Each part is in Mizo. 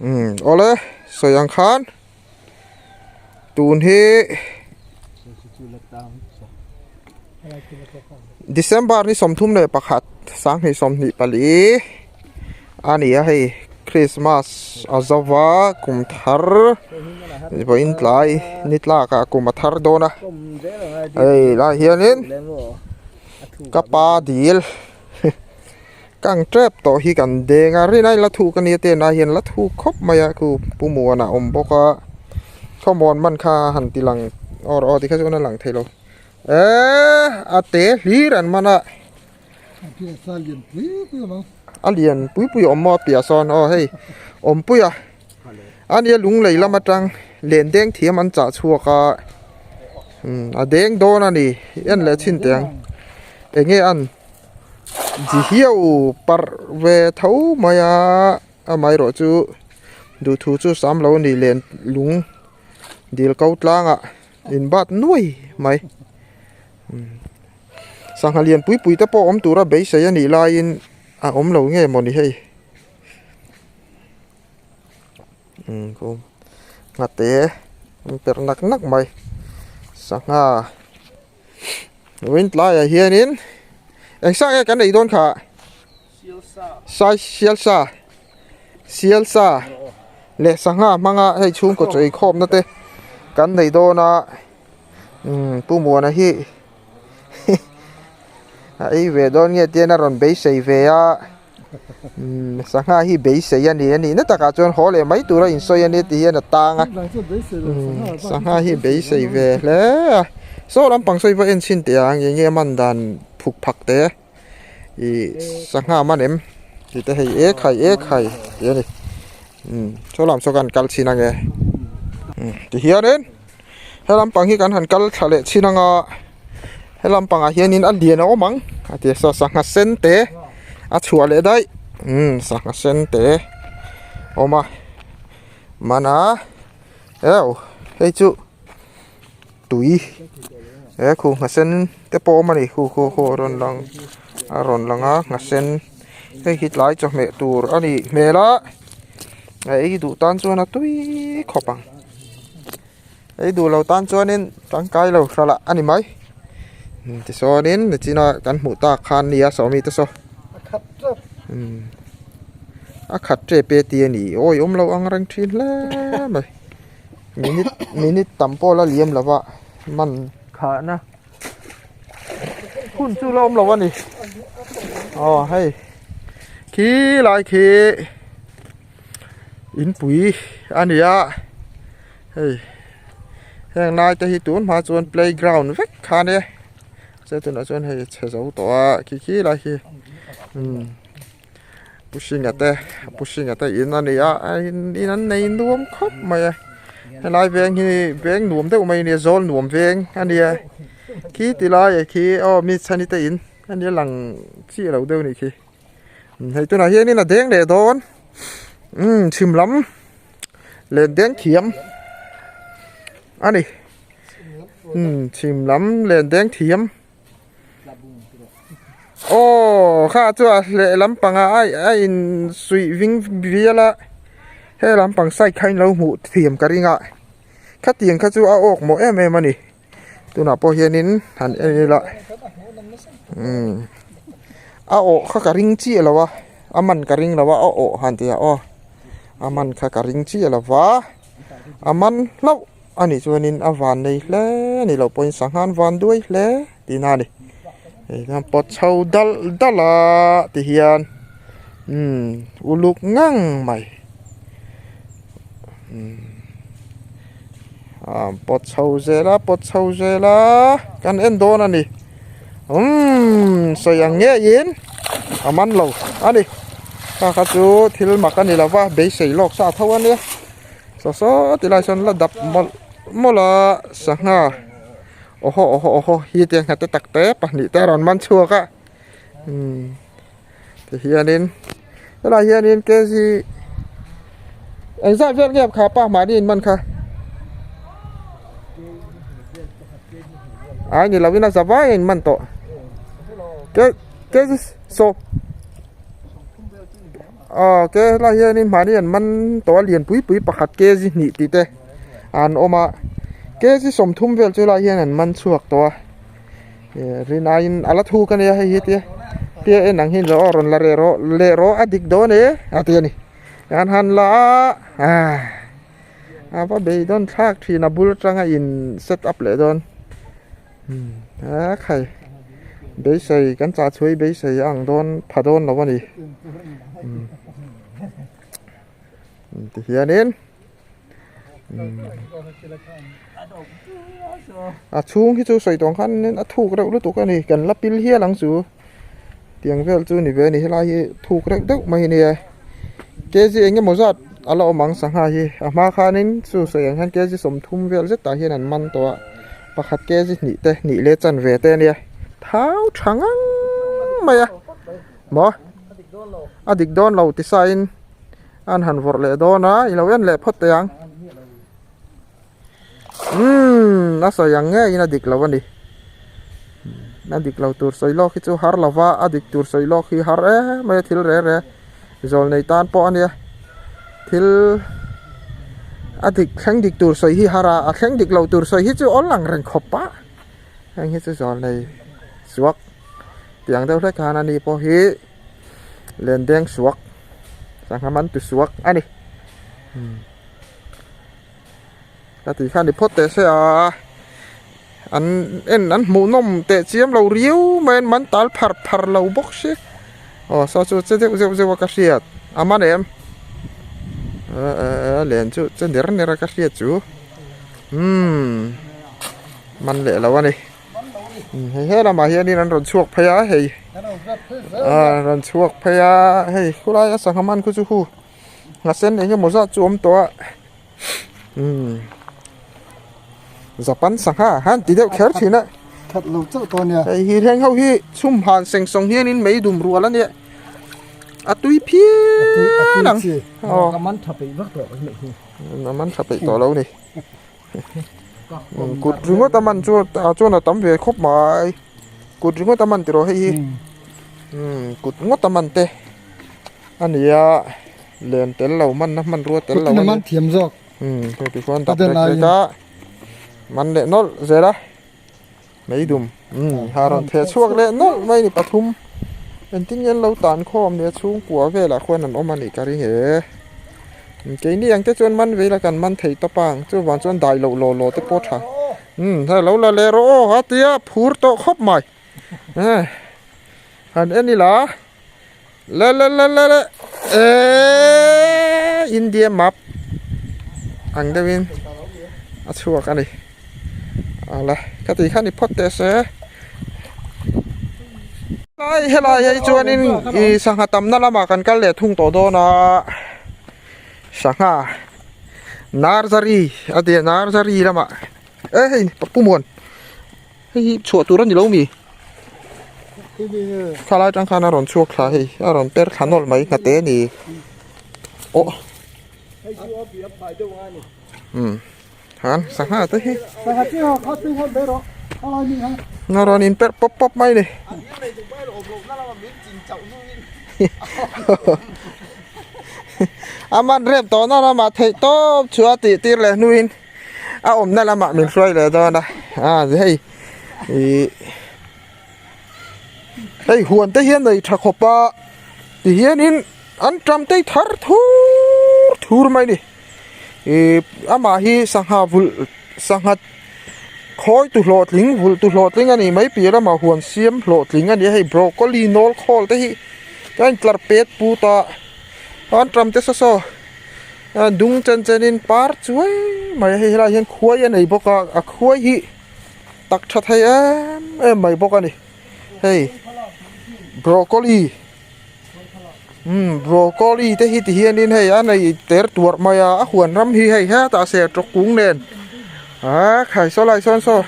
Umm awle sawi ang khan tun hi December ni 31 2024 a ni a hei Christmas a zo va kum thar vawiin tlai ni tlak ah kum a thar dawn a hei lai hianin ka pa dil. Kang tep tawh hi kan deng a rinai la thuk ania te na hian la thuk khawp mai a khu pu muana a awm bawk a khawmuan man kha han ti lang awr aw tikha chuan a lang thei lo eee a te hlir an man a a lian pui pui a awm maw a piah sawn aw hei awm pui a ania lunglei lam atang len deng thiam an chah chhuak a a deng dawn a ni en leh chhin teh ang eng nge an. Ji hiau parh ve tho mai a amaherawh chu duhthu chu sam lo a ni len lung dil ko tlangah in bat nuai mai sangha lian pui pui te pawh awm tura beisei a nih laiin a awm lo nge mawni hei nghate an perh nak nak mai sangha. Vawiin tlaiah hianin eng sa nge kan ei dawn kha sai sial sa sial sa leh sangha hmanga hei chhungkaw chaw eikhawmna te kan nei dawn a umm Pu Muana hi a ei ve dawn nge tian a rawn beisei ve a. Umm sangha hi beisei a ni a nih na takah chuan haw leh mai tura insawi a nia tih hian a tang a umm sangha hi beisei ve hle a saw lampang sawi va en chhin teh ang eng nge a man dan phuk phak te ih sangha a man em tih te hei e khai e khai tih a ni umm saw lam saw khan kal chhin ang e umm tihianin he lampang hi kan han kal thla leh chhin ang a he lampangah hianin a lian a awm ang a ti a saw sangha sen te a chhuah leh daih umm sangha sen te a awm a mana eo hei chu tui he khu ngha sen te pawh a awm a ni khu khu khu a rawn lang a rawn lang a ngha sen hei hi tlai chawhmeh tur a nih hmel a a ei duh tan chuan a tui khawp ang. Ei duh lo tan chuanin tangkai lo hral ah a ni mai tichuanin nichina kan hmuh tak khan nia sawmi te saw umm a khat tep e tih a ni awi awm lo ang reng thin hle mai minute minute tam pawh la liam lo va man khahna hun chu la awm lo a ni aw hei khi lai khi inpui a ni a. Hei heng lai te hi tun hma chuan playground vek kha nia chuan tunah chuan hei a chhe zo tawh a khi khi lai hi umm pu hringa te pu hringa te in a ni a in an nei nuam khawp mai a helai veng hi veng nuam deuh mai a nia zawl nuam veng a nia khi ti lai khi aw mi chhani te in a nia lang chiah lo deuh a nih khi hei tunah hianin a deng leh dawn umm chhim lam. Len deng thiam a ni umm chhim lam len deng thiam aw kha chu a hleh lampangah a a in suih ving vial a he lampang side kha in lo hmuh thiam ka ring a khatiang kha chu a awk mawh em em a ni tunah pawh hianin han en ila umm a awh kha ka ring chiah lo a a man ka ring lo a a awh han tih ah aw. A man kha ka ring chiah lo va, a man hlauh a nih chuanin a van nei hle a nih loh pawhin sangha an van duai hle tihna a ni. Hei hian pawt chho dalh dalh a ti hian umm uluk ngang mai umm a pawt chho zel a pawt chho zel a kan en dawn a ni umm sawi ang ngeiin a man lo a ni. Kha kha chu thil mak a ni lo va beisei lawk sa tho a nia saw saw ti lai sawn la dap mawlh mawlh a sangha awhaw awhaw awhaw hi te nghate tak te pahnih te a rawn man chhuak a umm tihianin helaiah hianin kg engzat vel nge kha pa mahni in man kha ai ni lovin a za vai a in man tawh kg saw. Aw ke helai hianin mahni an man tawh a lian pui pui pakhat kg hnih tih te an awm a kg 30 vel chu helai hian an man chhuak tawh a eh rin aiin a la thuk ania hei hi tia tia en ang hian aw rawn la reh rawh leh rawh a dik dawn e a ti a ni an han la a ah a va beidawn thlak thin a bul atanga in set up leh dawn. A khai beisei kan chah chhuai beisei a ang dawn pha dawn lo a ni ti hianin a chhung hi chu sawi tawng khan a thuk reuh lutuk a ni kan la pil hial ang chu tiang vel chu ni ve a ni helai hi thuk reuh deuh mai a nia kg eng emaw zat a la awm ang sangha hi a hma khanin chu sawi ang hian kg 30 vel zetah hian an man tawh a. Pakhat kg hnih te hnih leh chanve te ania thau tha ngang mai a maw a dik dawn lo ti sain an han vawrh leh dawn a i lo en leh phawt teh ang umm a sawi ang ngeiin a dik lo a ni a dik lo tur sawi lawk hi chu har lo va a dik tur sawi lawk hi har em mai a thil reh reh Zawl nei tan pawh a nia thil a dik thleng dik tur sawi hi har a a thleng dik lo tur sawi hi chu awl ang reng khawp a heng hi chu zawl nei suak tiang deuh hlek khan a ni pawh hi len deng suak sangha man tu suak a ni ka tih khan ni phawt teh se a an en an hmuh nawm teh chiam lo riau mai an man tal phar phar lo bawk si aw saw chu che deuh zeuh zeuh a ka hriat a man em a len chu che ner ner a ka hriat chu umm man leh lo a ni hei he lamah hianin an rawn chhuak phei a hei a rawn chhuak phei a hei khulai a sangha man khu chu hu nghasen eng emaw zat chu a awm tawh a. Umm Japan sangha han ti deuh kher thin a that lo chauh tawh ania hei hi thleng ho hi chhum han seng sawng hianin mei dum rual ania a tui phian ang aw ka man tha peih vak tawh anih hi a man tha peih tawh lo ni kut ringawt a man chu ah chuan a tam ve khawp mai kut ringawt a man tiraw hei hi umm kut ngawt a man te ania. Len tel lo man na hmanrua tel lo a man thiam zawk umm hei ti chuan dap rek rek a man leh nawlh zel a meidum umm ha rawn theh chhuak leh nawlh mai ni pathum engtin nge an lo tan khawm nia chhungkua velah khuan an awm a nih ka ring e keini ang te chuan man veila kan man thei tawp ang chuvang chuan dai loh law law te pawh tha umm hei lo la leh rawh aw a tia phur tawh khawp mai han en ila. Le le le le le eeeee India map ang deuhin a chhuak a ni ala ka tih kha ni phawt teh se helai helai hi chuanin ih sangha tamna lamah kan kal leh thung tawh dawn a sangha nursery a tia nursery lamah e hei pumuan. Hei hi chhuah tur a ni lo mi? Thlalai atang khan a rawn chhuak thla hei a rawn per thla nawlh mai hnate a ni aw umm han sangha te hi a rawn in perh pawp pawp mai a ni a man rep tawh na lamah theih tawp chhuah tih tir leh hnuin. a awmna lamah min hruai leh dawn a ah hei ih hei huan te hian nei tha khawp a ti hianin an tam te thar thur thur mai a ni ih amah hi sangha vulh sangha khawi tu hlawhtling vulh tu hlawhtling a ni mai piah lamah huan siam hlawhtling a ni a hei broccoli nawl khawl te hi a intlar pet put a an tam te saw saw. A dung chen chen in par chuai mai a hei helaiah hian khuai a nei bawk a a khuai hi tak tha thei em em mai bawk a ni hei broccoli umm broccoli te hi ti hian in hei a nei ter tuarh mai a a huan ram hi hei hetah sertawk kung nen ah khai saw lai sawn saw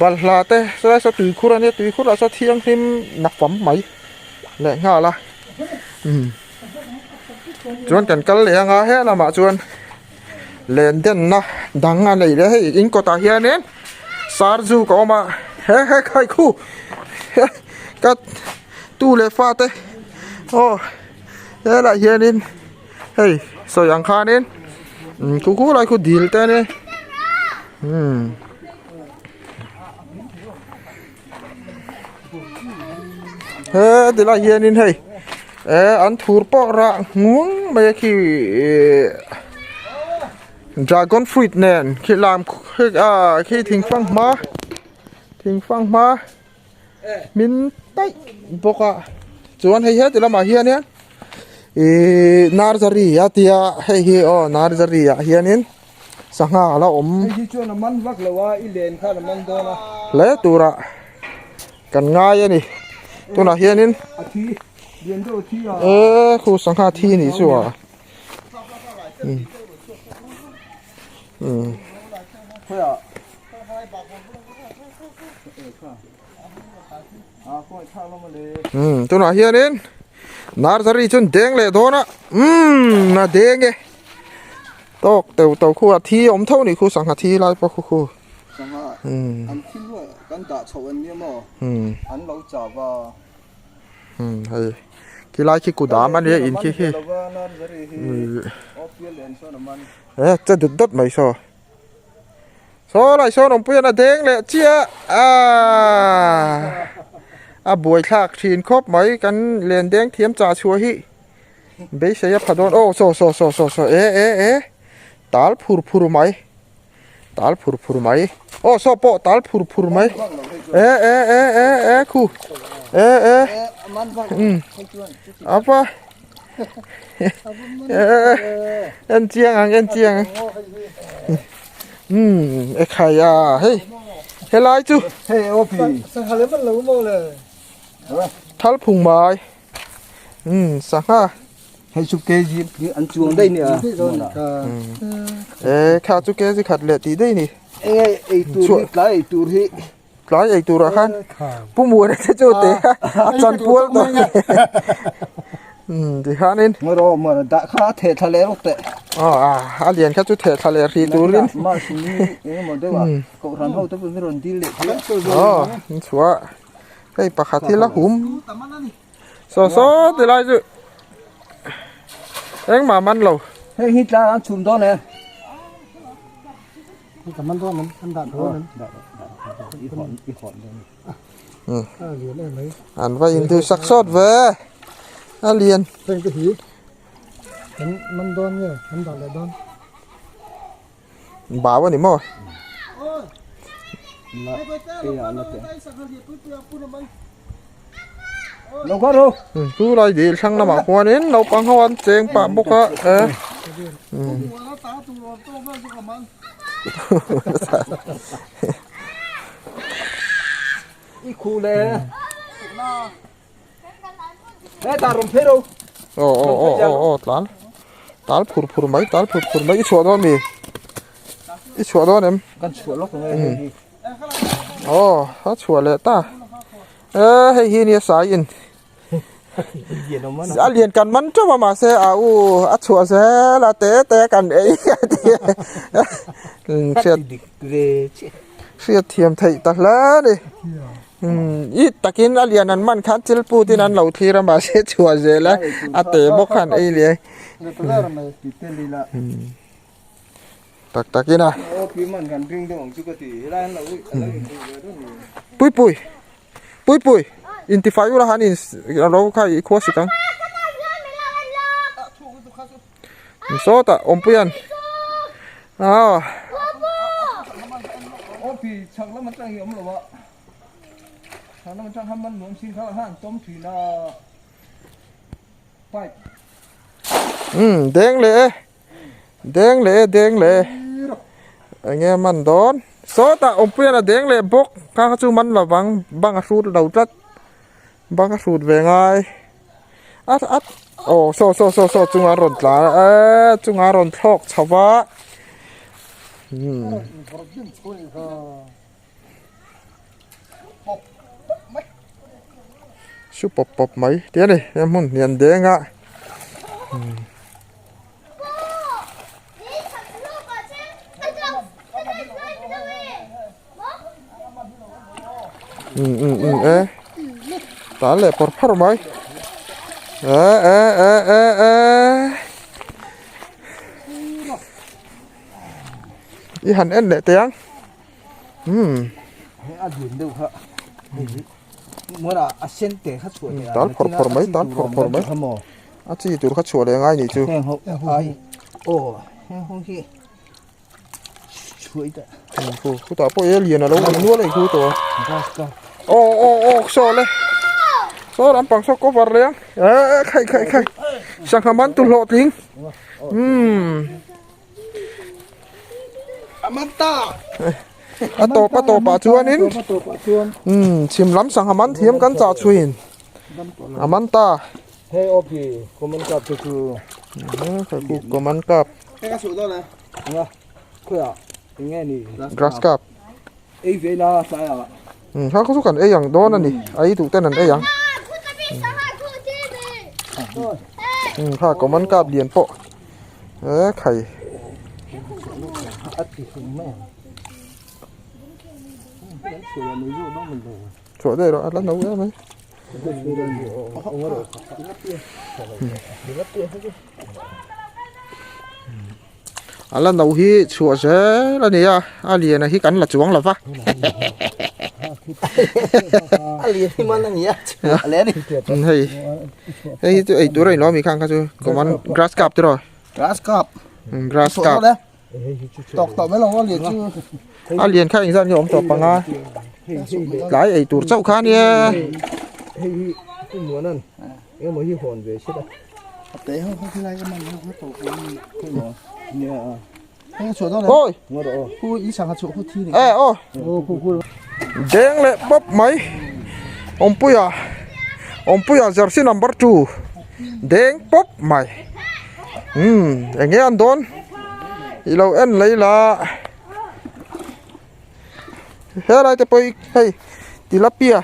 balhla te sawlai saw tuikhur a nia tuikhur ah saw thianghlim nafam mai leh nghal a umm. Chuan kan kal leh anga he lamah chuan len denna dang a nei leh hei in kawtah hianin sarzu ka awm a he he khai khu he ka tu leh fa te aw Helaiah hianin hei sawi ang khanin umm khu khu lai khu dil te ania umm. He tilaiah hianin hei eh an thur pawh rah ngung mai a khi ihh dragon fruit nen khi lam ah khi thingfang hma thingfang hma. Min taih bawk a chuan hei heti lamah hianin ihh nursery a tia hei hi aw nursery ah hianin sangha a la awm hei hi chuan a man vak lo a i len khan a man dawn a hle turah kan ngai a ni tunah hianin a thi lian deuh a thi a eee khu sangha thi nih chu a umm umm tunah hianin nursery chu an deng leh dawn a umm a deng e tawk teuh teuh khu a thi a awm tho a nih khu sangha thi lai pawh khu khu umm umm hei khilai khi kudam a nia in khi khi e che dut dut mai saw saw lai sawn awmpui hian a deng leh chiah aaa a buai thlak thin khawp mai kan len deng thiam chah chhuah hi beisei a pha dawn aw saw saw saw saw saw e e e tal phur phur mai tal phur phur mai aw saw pawh tal phur phur mai e e e e e khu e e um apa en chiang ang en chiang ang um e khai a hei helai chu hei opi sangha le man lo mo le thal phung mai um sangha hei chu kg an chuang dei ni a e kha chu kg khat leh tih dei ni enge ei tur hi tlai ei tur hi Tlai ei turah khan Pu Muana te chu te a chan pual tawh umm tikhanin Ngaw Muana dah kha a theh thla leh rawk teh aw a a lian kha chu theh thla leh hrih turin mahsini engemaw deuh ah kohhran ho te pawh hi rawn dil leh thei a aw an chhuah hei pakhat hi la hum saw saw ti lai chu engmah man lo hei hi tlang an chhum dawn e Ka man dawn an an dah dawn an dah i hawn i hawn dawn a lian em mai an va in duh sak sawt ve a lian heng te hi kan man dawn nge kan dah leh dawn bau a ni maw chu lai dil thlang lamah khuanin naupang ho an cheng pah bawk a eh aw aw aw aw aw tlan tal phur phur mai tal phur phur mai i chhuah dawn mi i chhuah dawn em aw a chhuah leh ta e hei hi nia sai in a lian kan man teuh a mahse a u a chhuah zel a te te kan ei a ti hriat hriat thiam theih ta hle a ni i takin a lian an man khan chil put in an lo thlir a mahse chhuah zel a a te bawk khan ei leh Tak tak in a. Pui pui. Pui pui. Intifai ula han in alo kha i khua sik ang. Sawtah awmpuian. Ah. Umm deng leh e. Deng leh e deng leh e eng nge man dawn sawtah awmpuian a deng leh bawk kha kha chu man lo vang bang a hrut lo tlat bang a hrut ve ngai a a aw saw saw saw saw chunga rawn tla eee chunga rawn thlawk chho va umm. Su pawp pawp mai ti a ni he hmun hi an deng a umm umm umm e tal leh pawr phar mai. E e e e e I han en leh teh ang umm a dun deuh kha muana a sen te kha chhuah leh tal phawrh phawrh mai tal phawrh phawrh mai a chi tur kha chhuah leh ngai nih chu heng ho ai aw heng ho hi Khutah pawh hi a lian a lo awm nual a inkhur tawh a aw aw aw saw le saw lampang saw cover leh ang eh khai khai khai sangha man tu hlawhtling umm a tawp a tawp ah chuanin umm chhim lam sangha man thiam kan chah chhuin a man ta hei awp hi common cup te chu common cup Grass cup kha chu kan ei ang dawn a ni a ei duh ten an ei ang kha common cup lian pawh e khai chhuah daih rawh a la no em mai. A la no hi chhuah zel a ni a a lian a hi kan la chuang lo va a lian hi man a ni a a lian a ni hei hei hi chu ei tur a inlo ami khang kha chu common grass carp te rawh grass carp grass carp tawk tawh mai lo a lian chu a lian kha engzat nge awm tawh panga tlai ei tur chauh kha ania hei hi pu muanan engemaw hi hawn ve se la a te ho kha khilai ka man ho kha tawh pui ni maw nia a hei chhuah dawn oi khu i sangha chhuah khu thi ni e aw deng leh pawp mai awmpuia awmpuia jersey number 2 deng pawp mai umm eng nge an dawn i lo en lei la helai te pawh hi hei tilapia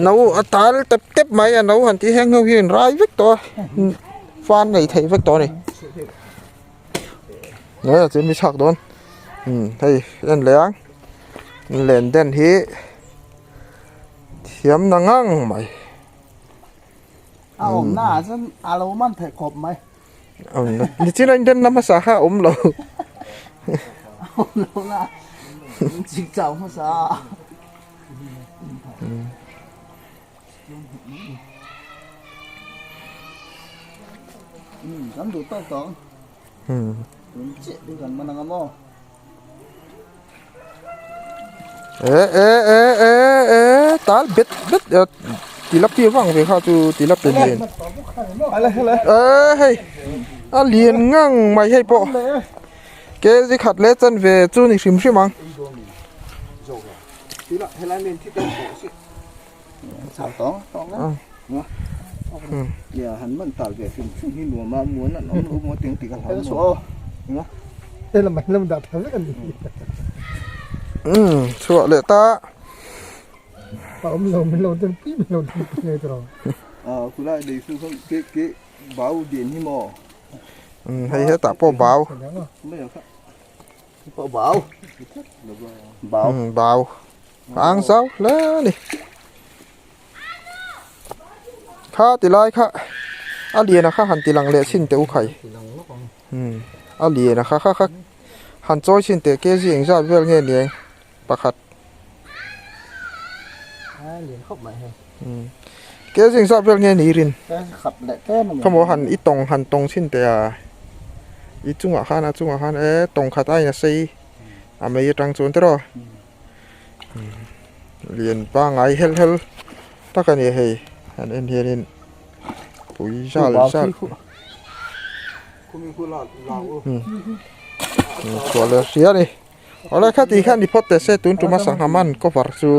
no a tal tep tep mai a no han tih heng ho hi an rai vek tawh a fan nei thei vek tawh a ni eh chu mi chhak dawn umm hei en leh ang len den hi thiam na ngang mai. A awmna ah chuan a lo man theih khawp mai. Nichin a in den na hmasa kha a awm lo. A awm lo na chik chau hmasa a. Kan duh tawk tawh. Tun chiah chu kan man ang a maw. E e e e e tal bet bet tilapia vang ve kha chu tilapia lian e hei a lian ngang mai hei pawh kg khat leh chan ve chu ni hrim hrim ang. Chhuah leh ta. Hei hetah pawh bau. Bau. A ang zau hle a ni kha ti lai kha a lian a kha han ti lang leh chhin teh u khai umm a lian a kha kha kha han chawi chhin teh kg engzat vel nge ni ang pakhat umm kg engzat vel nge ni rin khawmaw han i tawng han tawng chhin teh a i chungah khan a chungah khan e tawng khat aiin a sei a mei atang chuan tiraw. Lian pangai hel hel tak a ni hei han en hianin pui zal zal chhuah leh hria a ni awle khati khan ni phawt teh se tun tuma sangha man cover chu.